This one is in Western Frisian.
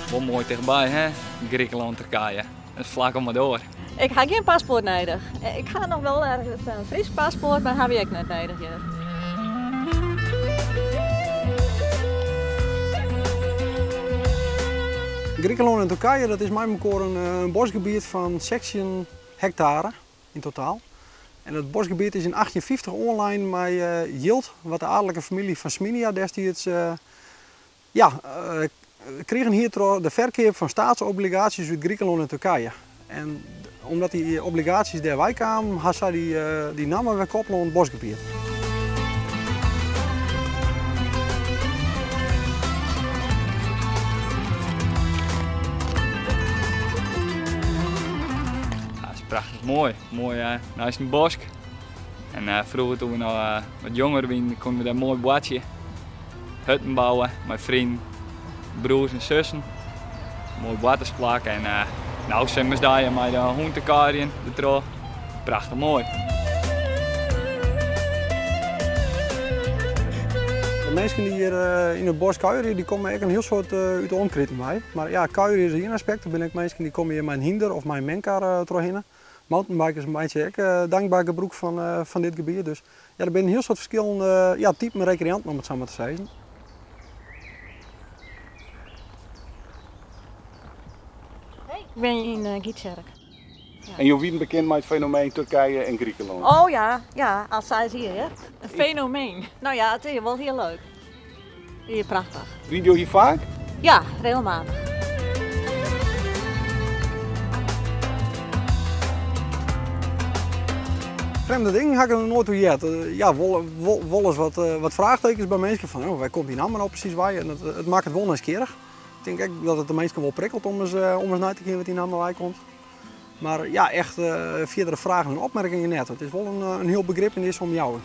Wol moai tichtby, hè? Grikelân, Turkije. Dat is flak om 'e doar. Ik ha gjin paspoart nedich. Ik ha noch wol ergens in Frysk paspoart, mar ha wy ek net nedich hjir. Grikelân en Turkije dat is mei mekoar in boskgebiet fan 16 hektare yn totaal. En dat boskgebiet is yn 1850 oanlein mei jild wat de adelike famylje fan Sminia destiids ja, krigen hie troch de ferkeap fan steatsobligaasjes út Grikelân en Turkije. En omdat dy obligaasjes dêr wei kamen, ha sy dy namme wer koppele oan it boskgebiet. Ja, is prachtich moai. Moai neist in bosk. En froeger toen we noch wat jonger wienen, koenen we dêr moai boartsje. Hutten bouwe mei freonen, broers en sussen. Moai boartersplak en no simmersdei mei de hûn te kuierjen dertroch. Prachtich moai. De minsken dy't hjir yn it bosk kuierje, dy komme ek in hiel soad út de omkriten wei. Mar ja, kuierje is ien aspekt. Der binne ek minsken dy't komme hjir mei in hynder of mei in menkar trochhinne. Mountainbikers meitsje ek dankber gebrûk fan dit gebiet. Dus ja, der binne in hiel soad ferskillende ja, typen rekreanten om it sa mar te sizzen. Ik wenje yn Gytsjerk. En jo wienen bekend mei it fenomeen Turkije en Grikelân? Oh ja, ja, al seis jier hear. In fenomeen? No ja, it is wol hiel leuk. Hier prachtich. Ride jo hjir faak? Ja, regelmatich. Frjemde dingen ha ik noch noait oer heard. Ja, wol ris wat fraachtekens by minsken fan oh, wêr komt dy namme no presys wei? En it makket wol nijsgjirrich. Ik tink ek dat it de minsken wol prikkelt om ris nei te gean wêr't dy namme wei komt. Mar ja, echt fierdere fragen en opmerkingen net. It is wol in hiel begrip yn dizze omjouwing.